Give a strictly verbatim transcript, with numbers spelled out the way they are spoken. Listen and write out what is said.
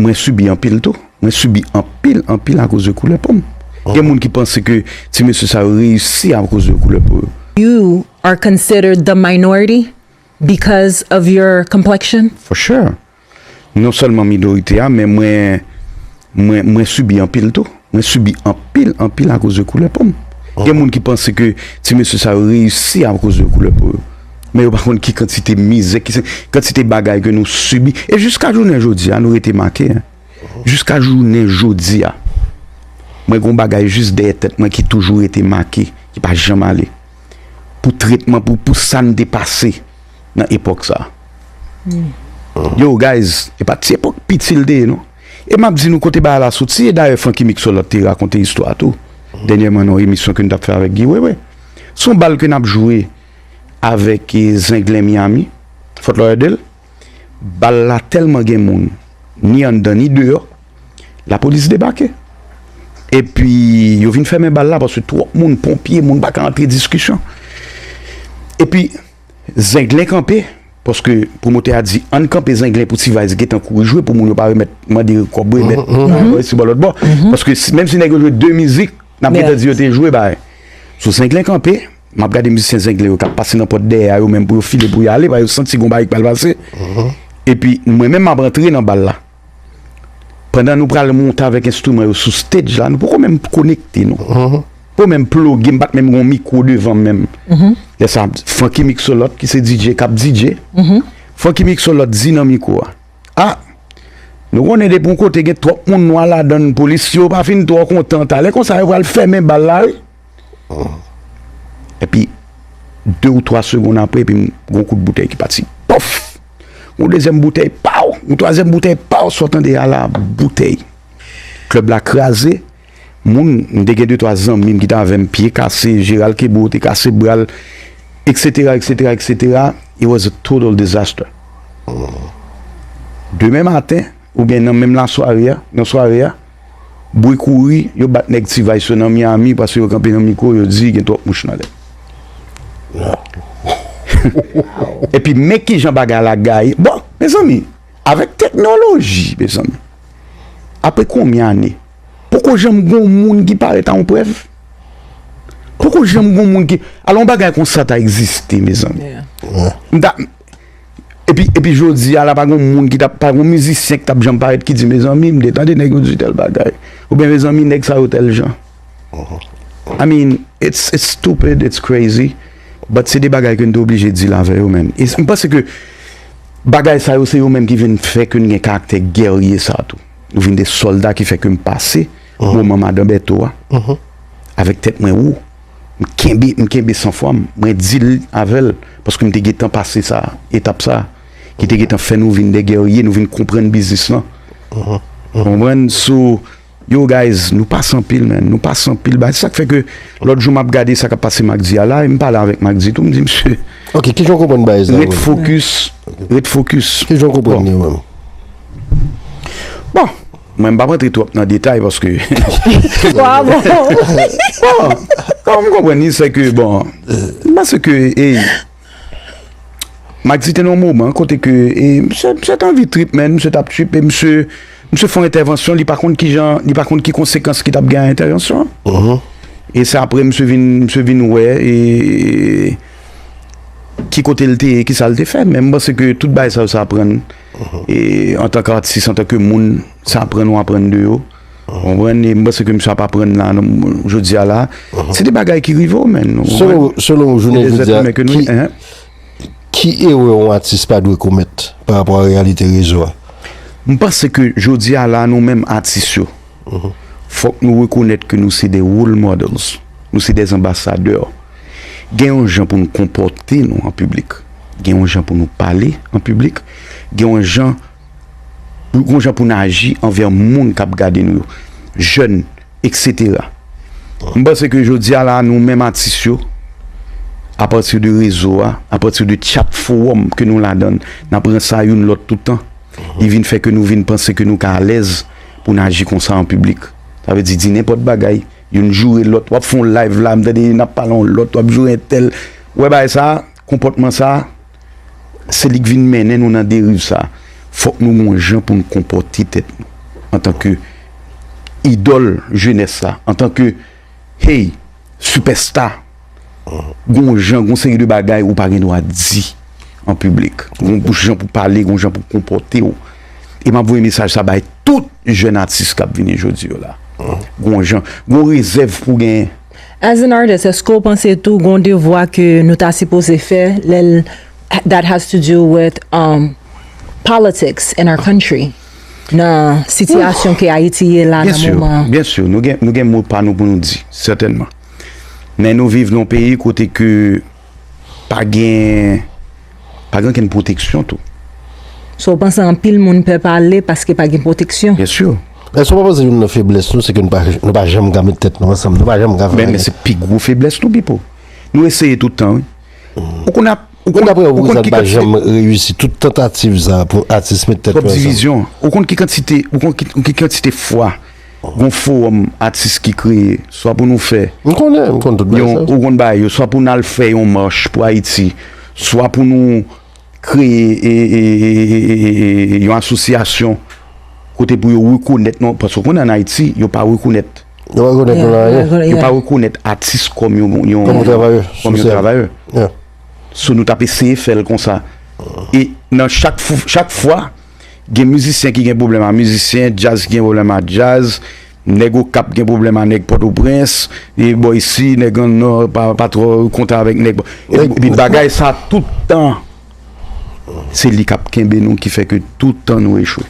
Mwen sibi anpil tou. Mwen sibi anpil, anpil akoz de koulè po m. Gen moun ki panse ke ti mesye sa yo reyisi akoz de koulè po yo. You are considered the minority because of your complexion? For sure. Non sèlman minorite a, men mwen, mwen, mwen sibi anpil tou. Mwen sibi anpil, anpil akoz de koulè po m. Gen moun ki panse ke ti mesye sa yo reyisi akoz de koulè po yo. Men yo pa konn ki kantite mizè, ki kantite bagay ke nou sibi. E jiska jounen jodi a, nou rete make. Jiska jounen jodi a, mwen gon bagay jis dèyè tèt mwen ki toujou rete make, ki pa janm ale. Pou tretman, pou, pou sa n te pase nan epòk sa. Yo, guys, e pa ti epòk piti l te ye, non. E m ap di nou kote bagay la soti, e dayè Francky Mixolot te rakonte istwa tou. Dènyèman, nan yon emisyon ke n t ap fè avèk Guy Wewe. Se yon bal ke n ap jwe avèk, e, Zenglen Miami, Fort Lauderdale. Bal la tèlman gen moun, ni anndan, ni deyò, lapolis debake. Epi, yo vin fèmen bal la paske twòp moun, ponpye, moun pa ka antre diskisyon. Epi, Zenglen kanpe, paske pwomotè a di, ann kanpe Zenglen pou T-Vice gentan kouri jwe, pou moun yo pa remèt, mande kòb remèt, bò isi bò lòt bò. Paske si, menm si nèg yo jwe de mizik, n ap gentan di yo te jwe, bay. So, Zenglen kanpe, m ap gade mizisyen Zenglen yo k ap pase nan pòt dèyè a yo menm pou yo file pou y ale, paske yo santi gon bagay k pral pase. Epi, mwen menm m ap antre nan bal la. Pandan nou pral monte avèk enstriman yo sou stage la, nou poko menm konekte, non. Poko menm ploge, m pa t menm gon mikwo devan m menm. Lè sa, Francky Mixolot, ki se D J k ap D J, Francky Mixolot di nan mikwo a, a, nou konnen depi yon kote gen twòp moun nwa ladan l, polisye yo pa fin twò kontan. Talè konsa, yo pral fèmen bal la, wi. Epi, de ou twa segonn apre, epi m gon kout boutèy ki pati. Pòf! Yon dezyèm boutèy, paw! Yon twazyèm boutèy, paw! Sa w tande a la, boutèy. Klèb la kraze. Moun, m te gen de twa zanmi m ki t avè m, pye kase, Gérald Kebreau te kase bra l, et cetera, et cetera, et cetera. It was a total disaster. Demen maten, oubyen nan menm lasware a, nan sware a, bri kouri, yo bat nèg T-Vice yo nan Miami paske yo kanpe nan mikwo, yo di gen twòp mouch nan lè. Epi men kijan bagay la gaye. Bon, mezanmi, avèk teknoloji, mezanmi, apre konbyen ane, poko janm gon moun ki parèt a yon prèv? Poko janm gon moun ki, alò, yon bagay konsa ta egziste, mezanmi. M ta, epi, epi jodi a la, pa gon moun ki t ap, pa gon mizisyen ki t ap janm parèt ki di, mezanmi, m te tande nèg yo di tèl bagay. Oubyen, mezanmi, nèg sa yo tèl jan. I mean, it's, it's stupid, it's crazy. But se de bagay ke n te oblije deal avè yo, man. E m panse ke bagay sa yo, se yo menm ki vin fè ke n gen karaktè gèrye sa tou. Nou vin de sòlda ki fè ke m pase moman madan Bèto a. Avèk tèt mwen wo. M kenbe, m kenbe sanfwa m. Mwen deal avè l. Paske m te gentan pase sa, etap sa. Ki te gentan fè nou vin de gèrye, nou vin konprann biznis lan. Konprann? So, yo, guys, nou pase anpil, man. Nou pase anpil bagay. Se sa k fè ke lòt jou m ap gade sa k ap pase Mack D a la, e m pale avèk Mack D tou, m di, mesye, Ok, kijan w konprann bagay sa yo? Ret fokis, ret fokis. Kijan w konprann li menm? Bon, mwen m p ap rantre twòp nan detay paske Wa bon. Bon, kòman m konprann li, se ke, bon, m panse ke, ey, Mack D te nan yon moman kote ke, e, misye, misye t anvi trip, man, misye t ap trip, e misye, misye fè yon entèvansyon, li pa konn kijan, li pa konn ki konsekans ki t ap gen a entèvansyon an. E se apre misye vin, misye vin wè, e, ki kote l te ye, ki sa l te fè. Men m panse ke tout bagay sa yo, sa aprann, e, antanke atis, antanke moun, sa aprann ou aprann de yo. Ou konprann? E m panse ke misye ap aprann la, nan, jodi a la. Se de bagay ki rive w, man. Ou konprann? Selon, selon w, jounen jodi a, ki, ki erè yon atis pa dwe komèt pa rapò a reyalite rezo a? M panse ke jodi a la, nou menm atis yo, fòk nou rekonèt ke nou se de role models, nou se de anbasadè. Gen yon jan pou nou konpòte nou an piblik, gen yon jan pou nou pale an piblik, gen yon jan, gen yon jan pou nou aji anvè moun k ap gade nou yo, jèn, et cetera. M panse ke jodi a la, nou menm atis yo, apati de rezo a, apati de chat fowòm ke nou ladan, n ap ranse a youn lòt tout tan. Li vin fè ke nou vin panse ke nou ka alèz pou n aji konsa an piblik. Sa vle di, di nenpòt bagay, youn joure lòt, w ap fè yon live la, m tande n ap pale yon lòt, w ap joure entèl. Ou wè bagay sa, konpòtman sa, se li k vin mennen nou nan deriv sa. Fòk nou gon jan pou n konpòte tèt nou. antanke idòl jenès la, antanke, hey, sipèsta, gon jan, gon seri de bagay ou pa gen dwa di an piblik. Gon jan pou pale, gon jan pou konpòte w. E m ap voye mesaj sa bay tout jèn atis k ap vini jodi yo la. Gon jan, gon rezèv pou genyen. As an artist, èske w panse tou gon devwa ke nou ta sipoze fè lè l that has to do with um, politics in our country nan sitiyasyon ke Ayiti ye la nan moman an? Byen si, nou gen, nou gen mo pa nou pou nou di, sètènman. Men nou viv nan yon peyi kote ke pa gen pa gen okenn pwoteksyon tou. So w panse anpil moun pè pale paske pa gen pwoteksyon? Byen si. Èske w pa panse youn nan feblès nou se ke nou pa, nou pa janm ka met tèt nou ansanm, nou pa janm ka fè Men, men anyen? Se pi gwo feblès nou, Pipo. Nou eseye tout tan, wi. Ou konn ap ou Men konn daprè ou ou, konn sa ki pa kantite janm reyisi tout tantativ sa pou atis met tèt Twòp yo ansanm. Divizyon. Ou konn ki kantite ou konn ki, ki kantite fwa gon fowòm atis ki kreye, swa pou nou fè M konnen, m konn tout bagay yon sa. ou konn bagay yo, swa pou n al fè yon mach pou Ayiti, swa pou nou kreye e, e, e, e, e, e, yon asosyasyon kote pou yo rekonèt non, paske w konnen an Ayiti yo pa rekonèt Yo pa rekonèt nou nan anyen. yo pa rekonèt atis kòm yon yon Kòm yon travayè kòm yon sosyal. Travayè. Yeah. So nou t ap eseye fè l konsa. E nan chak fou- chak fwa gen mizisyen ki gen pwoblèm a mizisyen, djaz ki gen pwoblèm a djaz, nèg Okap gen pwoblèm a nèg Pòtoprens, e bò isi nèg an nò pa, pa twò kontan avèk nèg. Epi bagay sa tout tan se li k ap kenbe nou ki fè ke tout tan nou echwe.